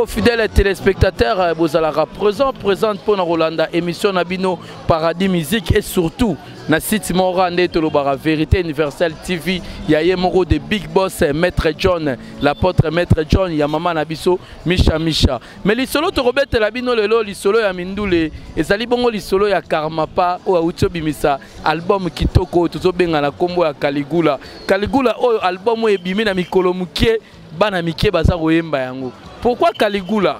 beaucoup aux fidèles téléspectateurs euh, bozalaka présent présente mpona kolanda émission na bino Paradis Musique et surtout na site moko nde tolobaka Vérité Universelle TV ya ye moko de Big Boss Maître John, l'apôtre Maître John ya mama na biso Misha Misha. Mais lisolo tokobetela bino lelo, lisolo ya mindule ezali bongo lisolo ya Karmapa oyo awuti obimisa album kitoko oyo tozobenga na nkombo ya Caligula. Caligula oyo album oyo ebimi na mikolo mokie, bana mike baza koyemba yango. Pourquoi Caligula?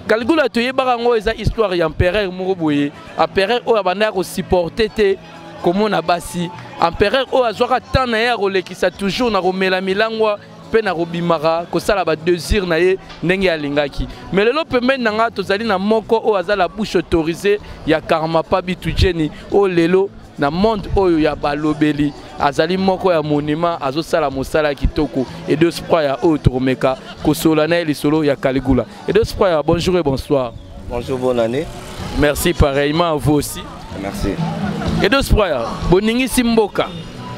Caligula toyebaka yango eza histoire ya empereur moko boye, empereur oyo abandaki kosupporte te komona basi, empereur oyo azwaka temps na ye ya kolekisa toujours na komela milangwa mpe na kobimaka kosala ba désir na ye ndenge alingaki. Mais lelo pembeni na nga tozali na moko oyo aza la bouche autorisée ya Karmapa Bitujeni, oyo lelo na monde oyo ya balobeli azali moko ya monument, azosala mosala ya kitoko. Edos Praya oyo tokomeka kosola na ye lisolo ya Caligula. Edos Praya, bonjour et bonsoir. Bonjour, bonne année. Merci pareillement à vous aussi. Merci. Edos Praya, boningisi mboka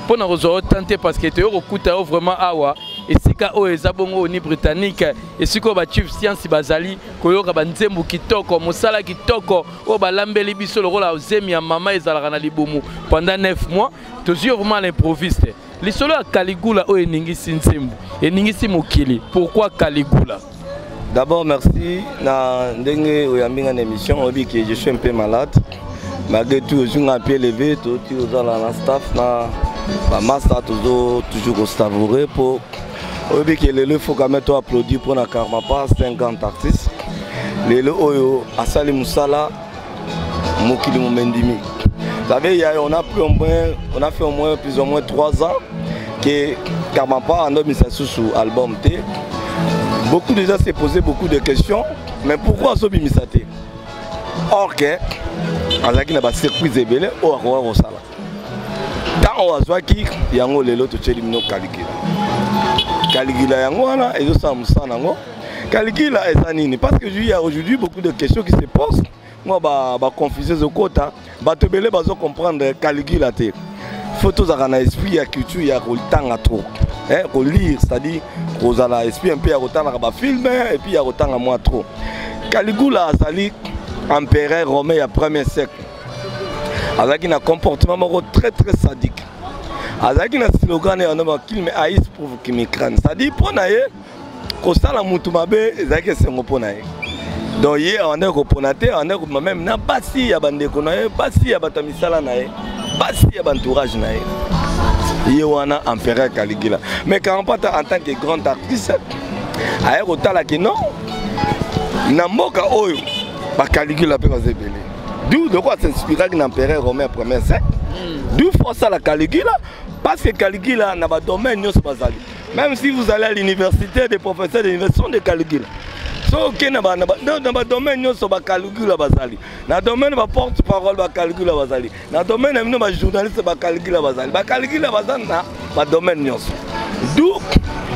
mpo na kozwa yo tan te parce que toyo kokuta yo vraiment awa esika oyo eza bongo oni britannique, esika oyo ba chief science bazali koyoka banzembo kitoko, mosala kitoko oyo balambeli biso lokola zemi ya mama ezalaka na libumu pendant 9 mois. Tozwi yo vraiment à l'improviste. Lisolo ya Caligula oyo eningisi nzembo, eningisi mokili, pourquoi Caligula? D'abord merci na ndenge oyambi nga na émission. Oyebi que je suis un peu malade, malgré tout ozwi nga pied levé, toti ozala na staff na bamasta, tozo toujours kosavourer po oyebi que lelo il faut quand même to applaudir mpona Karmapa, c'est un grand artiste. Lelo oyo asali mosala mokili momendimi. Vous savez, il y a, on a pris au moins, on a fait au moins plus ou moins 3 ans que Karmapa a mis sa sous album te. Beaucoup déjà s'est posé beaucoup de questions, mais pourquoi azobimisa te? Or que azalaki na basurprise ebele oyo akoka kosala. Ntango azwaki yango, lelo totyeli bino Caligula. Caligula yango wana ezosala mosala nango. Caligula eza nini? Parce que il y a aujourd'hui beaucoup de questions qui se posent. Moi baconfusion ezokota, bato ebele bazocomprendre Caligula te. Faut tozalaka na esprit ya culture ya kotanga trop, hein, kolire, c'est-à-dire kozala esprit un peu ya kotangaka bafilm et puis ya kotanga mwa trop. Caligula azali empereur romain ya premier siècle. Azalaki na comportement moko très très sadique. Azalaki na slogan ya yango: "Qu'il me haïsse pour qu'il me craigne", c'est-à-dire mpo na ye kosala mutu mabe ezalaki esengo mpo na ye. Donc ye awandaki kopona te, awandaki kobima même na basi ya bandeko na ye, basi ya bato ya misala na ye, basi ya baentourage na ye. Ye wana empereur Caligula. Mais Karmapa en tant que grand artiste aye kotala ke non, na mboka oyo bacaligula mpe baza ebele, d'où loko asinspiraki na empereur romain ya premier siècle, d'où faut asala Caligula, parce que Caligula na badomaine nyonso bazali. Même si vous allez à l'université, des professeurs de l'université sont des Caligula. So oke na badomaine nyonso, bacaligula bazali na domaine baporte parole, bacaligula bazali na domaine na bino bajournaliste, bacaligula bazali, bacaligula baza na badomaine nyonso. D'où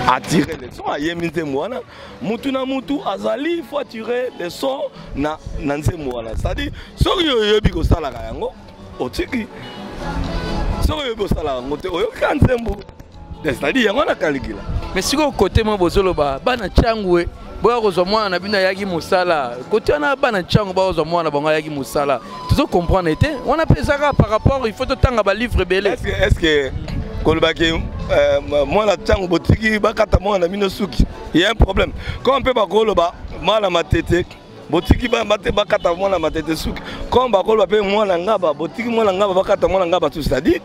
attirer leçon, ayemi nzembo wana, mutu na mutu azali, faut attirer leçon na nzembo wana. C'est-à-dire soki oyebi kosalaka yango, otiki. Soki oyebi kosalaka yango te, oyoki nzembo, c'est-à-dire yango na Caligula. Mais sikoyo kote mwa bozoloba bana Tshangu boya kozwa mwana na bino ayaki mosala, kote wana bana Tshangu bakozwa mwana bango ayaki mosala, tozo comprendre te. Wana mpe ezaka par rapport il faut totanga balivre ebele. Est ce que kolobaki mwana Tshangu botiki bakata mwana na bino suki, il y a un problème? Comme mpe bakoloba mwana Matete botiki bakata mwana Matete suki, comme bakoloba mpe mwana Ngaba botiki mwana Ngaba bakata mwana Ngaba suki, c'est-à-dire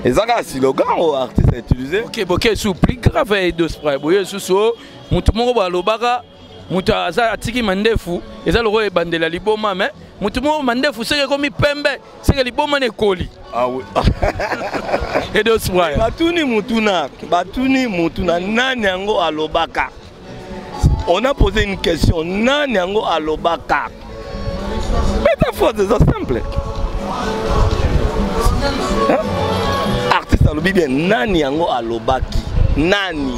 eza kaka slogan oyo artiste a utilisé. Ok, boke su plus grave ya Edos Praya boye susu o motu moko balobaka moto aza atiki mandefu eza lokola ebandela liboma, mais motu moko mandefu soki ekomi pembe seke liboma na ekoli. Ah oui. Edos Praya. Batuni mutuna, batuni mutuna, nani yango alobaka? On a posé une question: nani yango alobaka? Beta phrase eza simple, hein? Artiste alobi bien, nani yango alobaki? Nani?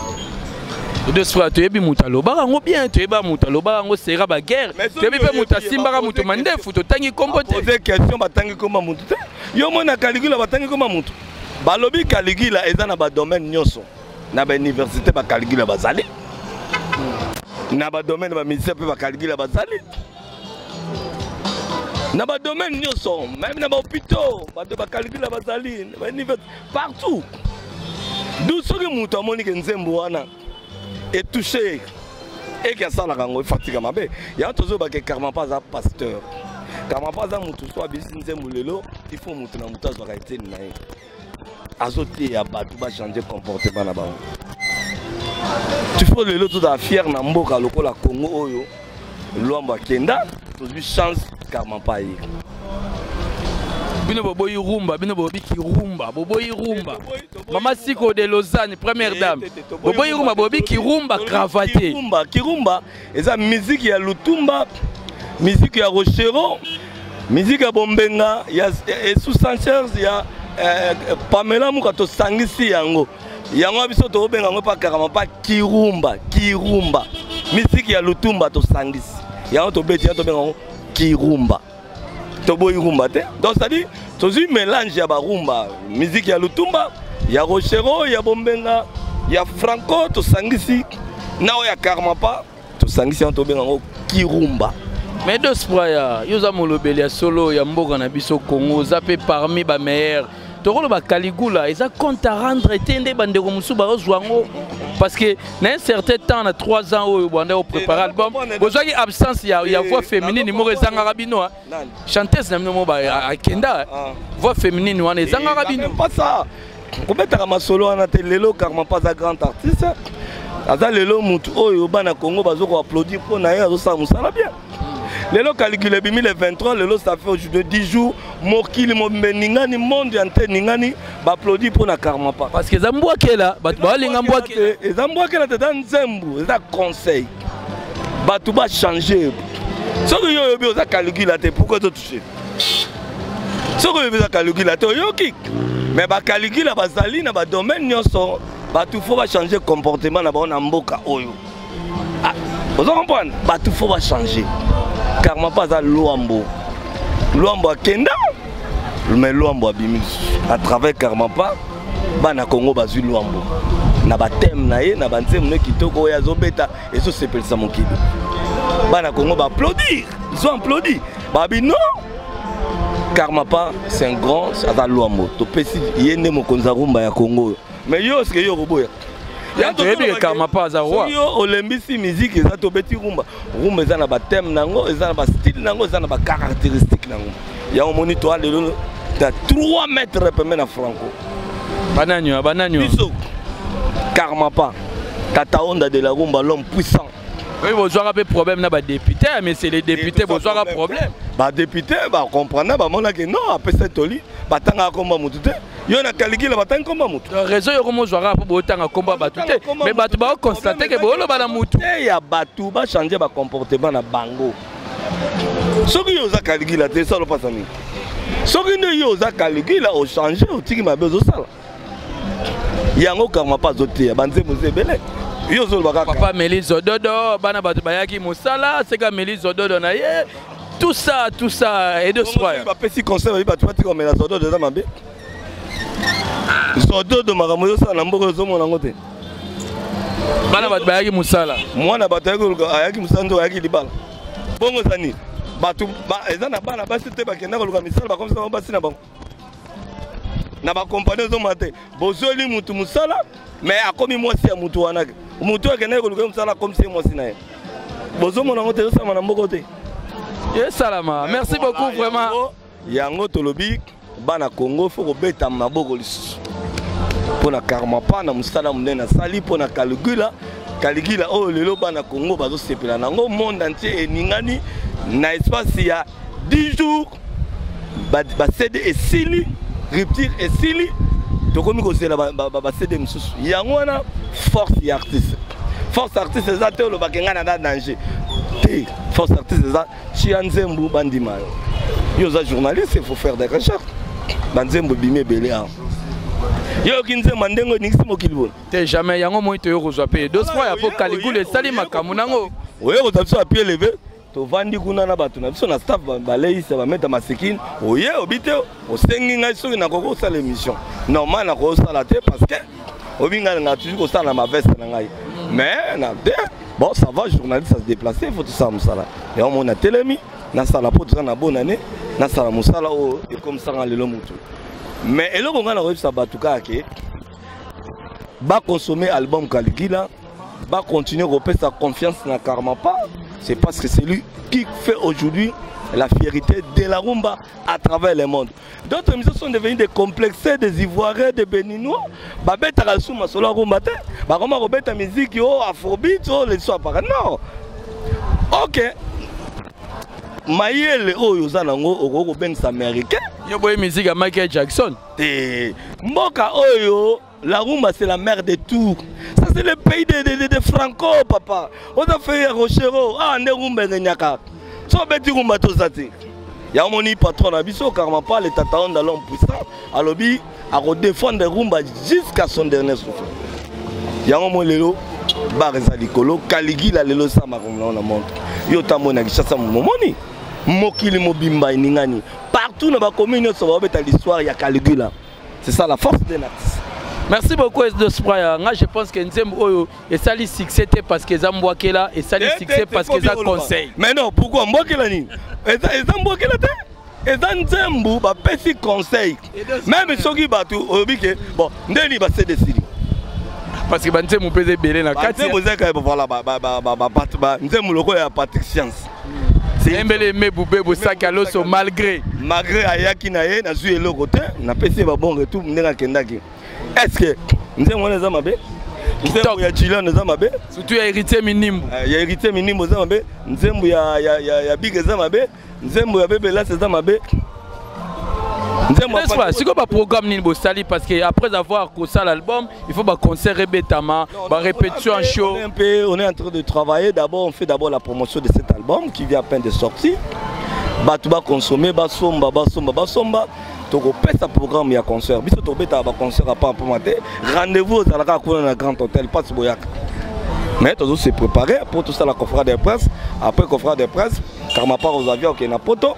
Deux fois toyebi moto alobaka yango bien, toyeba moto alobaka yango sera baguerre, toyebi mpe moto asimbaka moto mandefu, totangi nkombo te. Pose question, batangi komba motu te. Yo mona Caligula, batangi komba motu. Balobi Caligula eza na badomaine nyonso, na bauniversité bacaligula bazali. Na badomaine bamusicien mpe bacaligula bazali na badomaine nyonso, même na bahôpitaux bato bacaligula bazali partout. Du soki moto amoni ke nzembo wana etouche eke asalaka yango, efatika mabe. Yango tozobake Karmapa aza pasteur. Karmapa aza motu so abisi nzembo lelo, il faut motu na motu azwaka eteni na ye, azoteya bato bachange comportement na bango. Il faut lelo tozala fier na mboka lokola Congo oyo Lwambo akenda, tozwi chance Karmapa ye. Bino boboyi rumba, bino bobiki rumba, boboyi rumba. Mama Siko de Lausanne, première dame, boboyi rumba, bobiki rumba cravate. Kirumba, kirumba eza musique ya Lutumba, musique ya Rochero, musique ya Bombenga, ya Esu Sanchez, ya Pamela Muka. Tosangisi yango, yango biso tokobenga yango mpa Karmapa kirumba. Kirumba, musique ya Lutumba, tosangisi yango, tobeti yango, tobenga yango kirumba. Toboyi rumba te. Donc c'est-à-dire tozwi mélange ya barumba, musique ya Lutumba, ya Rochero, ya Bombenga, ya Franco, tosangisi na oyo ya Karmapa, tosangisi yango, tobenga yango kirumba. Mais Dos Praya, yo oza molobeli ya solo ya mboka na biso Congo, oza mpe parmi bameilleur. Tokoloba Caligula eza compte à rendre te nde bandeko mosusu bazozwa yango, parce que na un certain temps, na 3 ans oyo bwanda opréparé album, bozwaki absence ya voix féminine moko ezangaka bino. Chanteuse na bino moko akenda, voix féminine wana ezangaka bino. Pas kobetaka masolo wana te. Lelo Karmapa aza grand artiste, aza lelo mutu oyo bana Congo bazo koapplaudir mpo na ye, azosala mosala bien. Lelo Caligula ebimi le 23, lelo ça fait aujourd'hui 10 jours, mokili mobimba eningani, monde ya nte eningani, baapplaudir mpo na Karmapa. Parce que eza mbwakela, bato baolinga mbwakela. Eza mbwakela te, eza nzembo, eza conseil, bato bachange. Soki yo oyobi oza Caligula te, pourquoi ezotouche? Soki oyebi eza Caligula te, oyoki. Mais bacaligula bazali na badomaine nyonso. Bato faut bachange comportement na bango na mboka oyo. Oza comprendre, bato faut bachange. Karmapa aza Lwambo. Lwambo akenda, mais Lwambo abimi lisusu à travers Karmapa. Bana Congo bazwi Lwambo na bathème na ye, na banzembo ne kitoko oyo azobeta, ezosepelisa mokili. Bana Congo baapplaudir, ils ont applaudi, babi non, Karmapa c'est un grand, aza Lwambo, topesi ye nde mokonzi ya rumba ya Congo oyo. Mais yo sike yo okoboya? Toyebi ke Karmapa aza roi. Yo olembisi musique eza, tobeti rumba. Rumba eza na bathème nango, eza na bastyle nango, eza na bacaractéristique nango. Yango omoni toa lelo na 3 mètres pembe na Franco. Banani banani? Biso Karmapa, Tata Onda de la rumba, l'homme puissant. Oui, bozwaka mpe problème na badéputé, mais c'est les députés, bozwaka problème. Badéputé bacomprendre, bamonaki non, apesa toli, batangaka komba motu te. Yo na Caligula batangi komba motu? Réseau yoko mozwaka mpo botanga komba bato te, mais bato baoconstate ke booloba na mutu. Te, ya bato bachange bacomportement na bango. Soki yo oza Caligula te, esala opasa nini? Soki nde yo oza Caligula, ochange, otiki mabe ozosala yango. Karmapa azoteya, banzembo eza ebele, yo ozoloba kaka. Papa meli zododo, bana bato bayaki mosala, seka meli zododo na ye, tout ça, tout ça. Edo Soya. Bapesi conseil, babi bato batika komela zododo, eza mabe zododo. Makambo ezosala na mboka, ozomona yango te. Bana bato bayaki mosala. Mwana bato ayaki mosala, nzoka ayaki libala. Bongo eza nini? Bato eza na bana basi te, bakenda koluka misala, bakomisa bango basi na bango na bakompani. Ozomona te, bozweli mutu mosala, mais akomi mwasi ya mutu wana. Mutu akendaki koluka mosala, akomisi ye mwasi na ye. Bozomona yango te, ezosalama na mboka te. Esalama. Merci beaucoup vraiment. Yango tolobi bana Congo faut kobeta maboko lisusu mpo na Karmapa na mosala monene asali mpo na Caligula. Caligula oyo lelo bana Congo bazosepela nango, monde entier eningani. Na espace ya 10 jours baCD esili, rupture esili, tokomi kozela baCD mosusu. Yango wana force ya artiste. Force artiste eza te olobaka ngai na danger te. Force artiste eza tia nzembo, bandima yo. Yo oza journaliste, il faut faire des recherches. Banzembo ebimi ebele awa, yo oyoki nzembo ndenge oningisi mokili boye? Te, jamais. Yango moi toyo kozwa mpe Dos Fois ya po Caligula esali makambo nango. Oye kozwa biso ya pied levé, tovandi kuna na bato na biso na staff, baleisa, bameta masikini. Oye obi te, osengi ngai soki nakoki kosala émission. Normal, nakoki kosala te parce que obi ngai nga toujours kosala na maveste na ngai, mais na te. Bon, ça va, journaliste ça se déplacer, faut tosala mosala. Yango moni natelemi, nasala mpo toza na bonne année, nasala mosala oyo ekomisanga lelo motu. Mais eloko ngai nakoyebisa bato kaka ke baconsommer album Caligula, bacontinue kopesa confiance na Karmapa. C'est parce que c'est lui qui fait aujourd'hui la fierté de la rumba à travers le monde. D'autres musiciens sont devenus des complexés, des Ivoiriens, des Béninois. Babetaka lisusu masolo ya rumba te, bakoma kobeta musique o afrobeat o leso apaka. Non, ok, mayele oyo oza nango okoki kobengisa Américain. Yo boye musique ya Michael Jackson. Te, mboka oyo, la rumba, c'est la mère de tout ça. C'est le pays de Franco, papa. Oza fait ya Rochero. Ah, nde rumba erenyaka. So obeti rumba, toza te. Yango moni patron na biso Karmapa, le Tata Onda, l'homme puissant, alobi akodéfendre rumba jusqu'à son dernier souffle. Yango mo lelo bar eza likolo. Caligula lelo esamaka nango na monde. Yo otambo na Kinshasa, momoni mokili mobimba eningani. Partout na bacommune nyonso baobeta l'histoire ya Caligula. C'est ça la force d'un artiste. Merci beaucoup, Edo Spraya. Nga, je pense que nzembo oyo esali succès te parce que eza mbwakela, esali succès parce que eza conseil. Mais non, pourquoi mbwakela nini? Eza mbwakela te, eza nzembo bapesi conseil. Même soki bato oyobi ke bon, ndeni basede esili. Parce que banzembo mpe eza ebele na kati. Nzembo ezaka, voilà, nzembo lokola ya Patrick Science. Embele mebube bosaki aloso malgré. Malgré ayaki na ye, nazwi eloko te, napesi ye babon retour ndenge akendaki. Est ce que nzembo wana eza mabe? Nzembo ya Julian eza mabe? Surtout ya Héritier Minimbu. Ya Héritier Minimbu eza mabe? Nzembo ya Big eza mabe? Nzembo ya Bebe Las eza mabe? Nzembo sikoyo, baprogramme nini bosali? Parce que après avoir kosala album, il faut baconcert ebetama, barépétition en show. On est un peu, on est en train de travailler. D'abord, on fait d'abord la promotion de cet album qui vient à peine de sortir. Bato baconsommer, basomba, basomba, basomba. Tokopesa programme ya concert. Biso tobetaka baconcert apampama te. Rendez-vous ozalaka kuna na Grand Hôtel Mpasi boyaka. Mais tozo se préparer pour tout ça, la conférence de presse. Après conférence de presse, Karmapa ozavia okende na poto,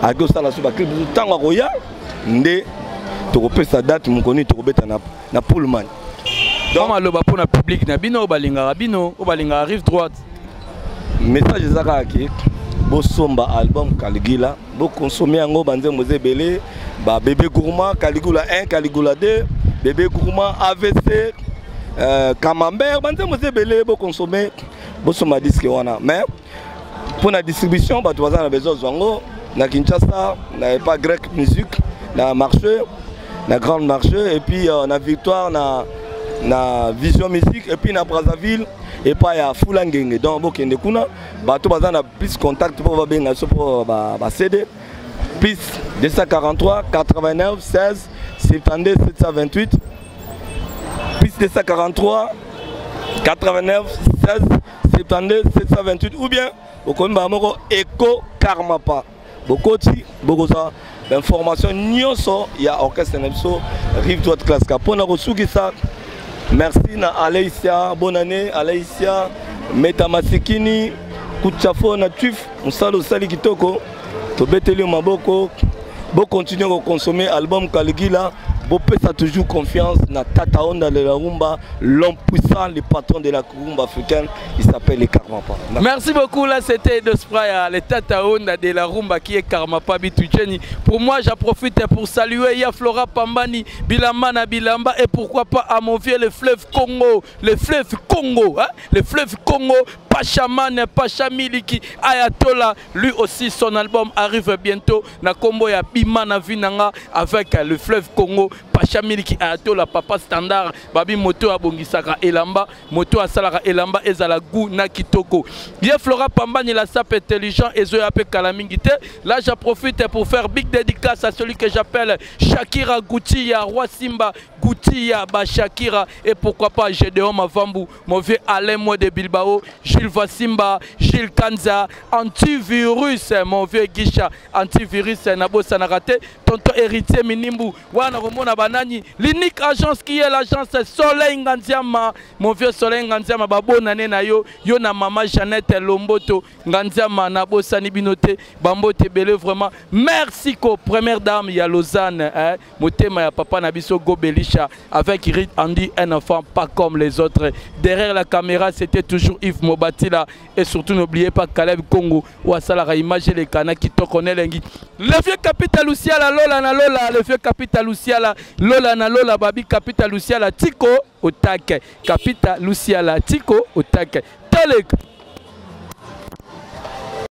ake osala so baclip. Ntango akoya nde tokopesa date mokoni tokobeta na Pullman. Donc maloba mpona public na bino oyo balingaka bino, oyo balingaka Rive Droite. Message eza kaka ke bosomba album Caligula, boconsommer yango. Banzembo eza ebele: babébé gourmand, Caligula 1, Caligula 2, bébé gourmand, AVC, camembert. Banzembo eza ebele, boconsommer, bosomba disque wana. Mais mpona distribution, bato baza na besoin ozwa yango na Kinshasa, na epa Grec Musique, na marché, na grande marché, et puis na Victoire, na Vision Musique, et puis na Brazzaville epai ya Fula Ngenge. Donc bokende kuna. Bato baza na plus contact mpo babenga biso mpo bacd: +243 89 16 72 728, +243 89 16 72 728, ou bien okomi baka moko Eco Karmapa. Bokoti, bokozwa information nyonso ya orchestre na biso Rive Droite Classica. Mpona kosukisa, merci na Aleisia, bonne année Aleisia Meta Masikini Kuchafo na Tuif. Mosala osali kitoko, tobeteli yo maboko. Bocontinue koconsommer album Caligula, bopesa toujours confiance na Tata Onda de la rumba, l'homme puissant, le patron de la rumba africaine. Il s'appelle les Karmapa. Merci beaucoup. Là, c'était Edo Spraya, le Tata Onda de la rumba qui est Karmapa Bitucheni. Pour moi, j'en profite pour saluer Ya Flora Pambani, Bilamba na Bilamba, et pourquoi pas à mon vieux le fleuve Congo, le fleuve Congo, hein? Le fleuve Congo, Pachaman, Pacha Miliki, Ayatollah, lui aussi son album arrive bientôt. Na kombo ya Bima na Vinanga avec le fleuve Congo, Pacha Miliki Ayatollah, Papa Standard, Babi Moto abongisaka elamba, moto asalaka elamba ezala goût na kitoko. Ye Flora Pambani, la sape intelligent ezoya pe kala mingi te. Là, j'en profite pour faire big dédicace à celui que j'appelle Shakira Gouti ya Roi Simba Gouti ya ba Shakira, et pourquoi pas Gédéon Mavambu, mon vieux Alain Moi de Bilbao, Gilles Vasimba, Gilles Kanza, antivirus, mon vieux Guicha, antivirus nabosana te, tonton Héritier Minimbu wana komona. na banani, l'unique agence qui est l'agence Soleil Nganziama, mon vieux Soleil Nganziama, babonane na yo, yo na mama Jeannette Lomboto Nganziama, nabosani bino te, bambote ebele vraiment. Merci ko première dame ya Lausanne, hein, motema ya papa na biso Gobelisha avec Rit Andy, un enfant pas comme les autres. Derrière la caméra, c'était toujours Yves Mobatila et surtout n'oubliez pas Caleb Congo ou asalaka image elekana kitoko nelengi. Le vieux Capital Luciala Lola na Lola, le vieux Capital Luciala Lola na Lola, babi Capital Luciala Tiko otake, Capital Luciala Tiko otake. Talek.